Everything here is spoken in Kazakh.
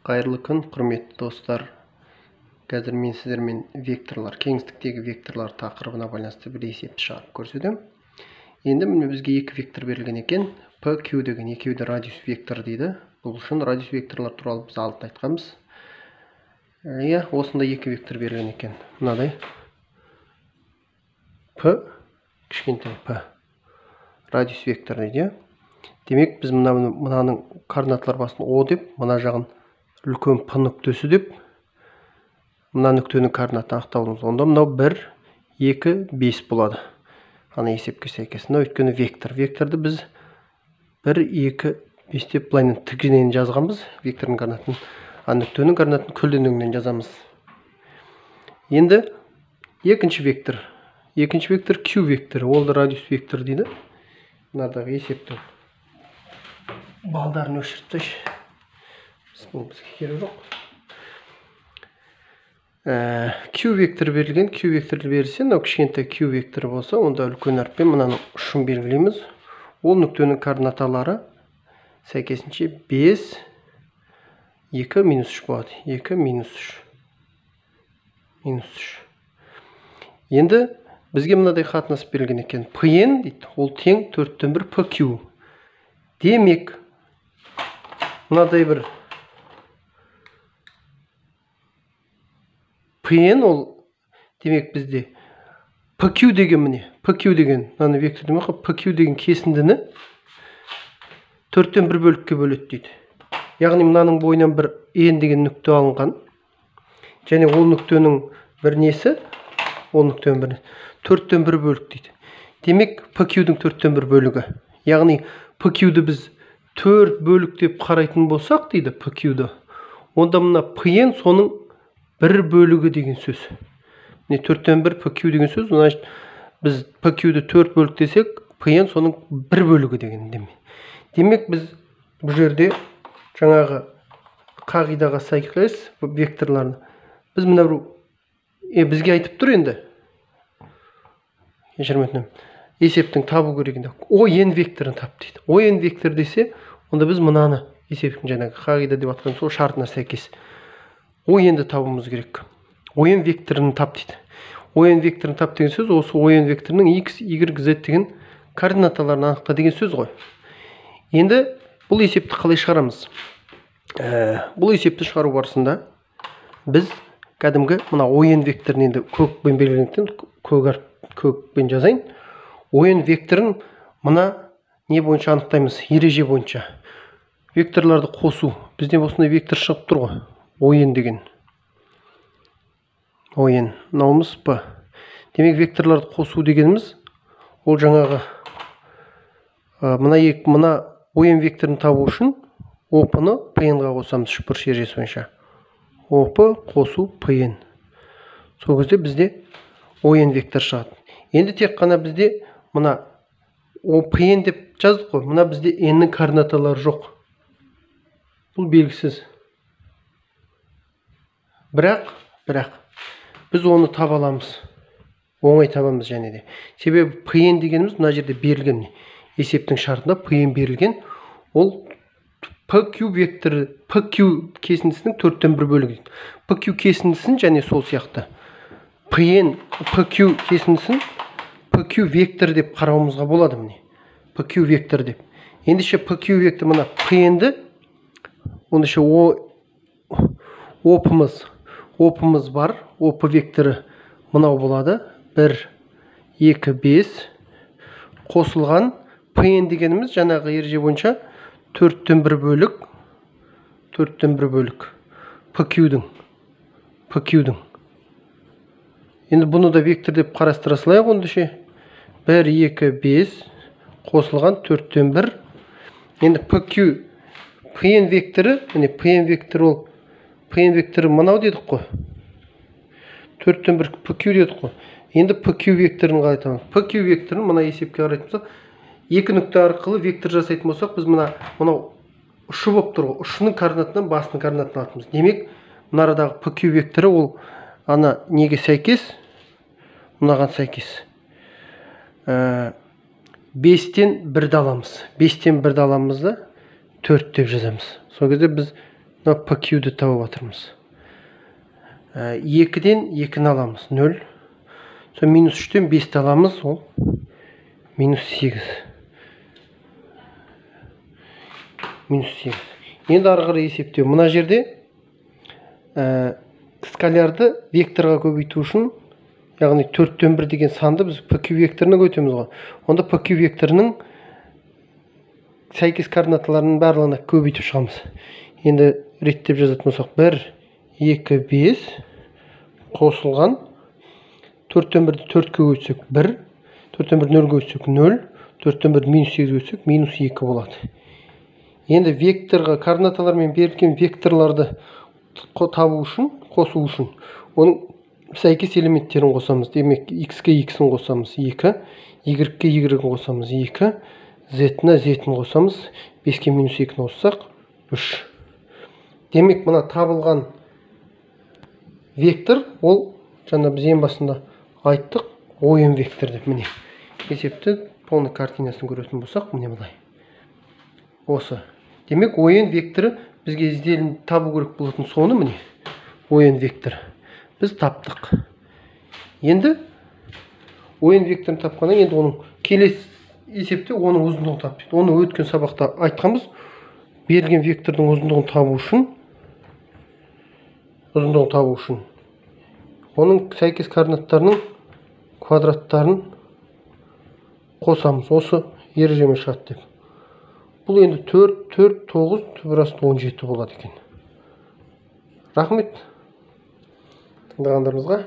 Қайырлы күн, құрметті достар. Қазір мен сіздермен векторлар, кеңістіктегі векторлар тақырыбына байланысты бір есепті шығарып көрсетемін. Енді міне бізге екі вектор берілген екен. P, Q деген екеуі де радиус вектор дейді. Бұл үшін радиус векторлар туралы біз алдында айтқанбыз. Иә, осындай екі вектор берілген екен. Мынадай P, кішкентай P, радиус вектор дейді. Демек, біз мынаның координаталар басын О деп, мына жағын үлкен P нүктесі деп, мына нүктенің координатын анықтауымыз. Онда мынау 1, 2, 5 болады. Ана есепке сәйкес. Мынау өйткені вектор. Векторды біз 1, 2, 5 деп былайынан тігінен жазғанбыз. Вектордың координатын, а нүктенің координатын көлденеңінен жазамыз. Енді екінші вектор. Екінші вектор Q векторы. Ол да радиус вектор дейді. Мынадағы есептің балдарын өшіріп тастайшы. Бұл бізге керек жоқ. Q вектор берілген. Q векторды берілсе, мынау кішкентай Q векторы болса, онда үлкен әріппен мынаның ұшын белгілейміз. Ол нүктенің координаталары сәйкесінше 5, 2, минус 3 болады. 2, минус 3. Минус 3. Енді бізге мынадай қатынас берілген екен. PN дейді, ол тең 4-тен 1 PQ. Демек, мынадай бір PN ол, демек бізде PQ деген міне, PQ деген, мынаны вектор демек қой, PQ деген кесіндіні 4-тен 1 бөлікке бөледі дейді. Яғни мынаның бойынан бір N деген нүкте алынған. Және ол нүктенің бір несі, ол нүктенің бір 4-тен 1 бөлік дейді. Демек, PQ-дің 4-тен 1 бөлігі. Яғни PQ-ді біз 4 бөлік деп қарайтын болсақ дейді PQ-ді. Онда мына PN соның бір бөлігі деген сөз. Міне 4-тен 1 PQ деген сөз. Значит, біз PQ-ді 4 бөлік десек, PN соның бір бөлігі деген демек. Демек, біз бұл жерде жаңағы қағидаға сәйкес векторларды біз мына бір бізге айтып тұр енді. Кешірім өтінемін. Есептің табу керек енді. ON векторын тап дейді. ON вектор десе, онда біз мынаны есептің жаңағы қағида деп атқан сол шартына сәйкес ON-ді табуымыз керек. ON векторын тап дейді. ON векторын тап деген сөз, осы ON векторының X, Y, Z деген координаталарын анықта деген сөз ғой. Енді бұл есепті қалай шығарамыз? Бұл есепті шығару барысында біз кәдімгі мына ON векторын енді көкпен белгілегендіктен көкпен жазайын. ON векторын мына не бойынша анықтаймыз? Ереже бойынша. Векторларды қосу. Бізде осындай вектор шығып тұр ғой. ON деген. ON. Мынауымыз P. Демек, векторларды қосу дегеніміз ол жаңағы мына ON векторын табу үшін OP-ны PN-ға қосамыз үшбұрыш ережесі бойынша. OP қосу PN. Сол кезде бізде ON вектор шығады. Енді тек қана бізде мына OPN деп жаздық қой. Мына бізде N-нің координаталары жоқ. Бұл белгісіз. Бірақ біз оны таба аламыз. Оңай табамыз және де. Себебі PN дегеніміз мына жерде берілген. Есептің шартында PN берілген. Ол PQ векторы, PQ кесіндісінің 4-тен 1 бөлігі дейді. PQ кесіндісін және сол сияқты PN, PQ кесіндісін PQ вектор деп қарауымызға болады міне. PQ вектор деп. Ендеше PQ вектор мына PN-ді, ондайша OP-ымыз бар. OP векторы мынау болады. 1, 2, 5 қосылған PN дегеніміз жаңағы ереже бойынша 4-тен 1 бөлік, 4-тен 1 бөлік PQ-дің. Енді бұны да вектор деп қарастыра салайық ондайша. 1, 2, 5 қосылған 4-тен 1. Енді PQ, PN векторы, міне PN векторы ол, PN векторы мынау дедік қой. 4-тен 1 PQ дедік қой. Енді PQ векторын қалай табамыз? PQ векторын мына есепке қарайтын болсақ, екі нүкте арқылы вектор жасайтын болсақ, біз мынау ұшы болып тұр ғой. Ұшының координатынан басының координатын алатынбыз. Демек, мына арадағы PQ векторы ол ана неге сәйкес? Мынаған сәйкес. 5-тен 1-ді аламыз. 5-тен 1-ді аламыз да 4 деп жазамыз. Сол кезде біз Мына PQ-ді тауып жатырмыз. 2-ден 2-ні аламыз, 0. Сол минус 3-тен 5-ті аламыз, ол минус 8. Минус 8. Енді ары қарай есептеу. Мына жерде скалярды векторға көбейту үшін, яғни 4-тен 1 деген санды біз PQ векторына көбейтеміз ғой. Онда PQ векторының сәйкес координаталарының барлығына көбейтіп шығамыз. Енді реттеп жазатын болсақ, 1, 2, 5 қосылған 4-тен 1-ді 4-ке көбейтсек 1, 4-тен 1-ді 0-ге көбейтсек 0, 4-тен 1-ді минус 8-ге көбейтсек минус 2 болады. Енді векторға координаталармен берілген векторларды табу үшін, қосу үшін оның сәйкес элементтерін қосамыз. Демек, x-ке x-ін қосамыз 2, y-ке y-ін қосамыз 2, z-іне z-ін қосамыз, 5-ке минус 2-ні қоссақ 3. Демек, мына табылған вектор, ол жаңа біз ең басында айттық, ОН вектор деп. Міне есепті полный картинасын көретін болсақ, міне былай. Осы. Демек, ОН векторы бізге ізделін табу керек болатын соны, міне ОН векторы біз таптық. Енді ОН векторын тапқаннан енді оның келесі есепте оның ұзындығын тап дейді. Оны өткен сабақта айтқанбыз. Берілген вектордың ұзындығын табу үшін, оның сәйкес координаттарының квадраттарын қосамыз. Осы ережемен шығады деп. Бұл енді 4, 4, 9, түбір асты 17 болады екен. Рахмет тыңдағандарыңызға.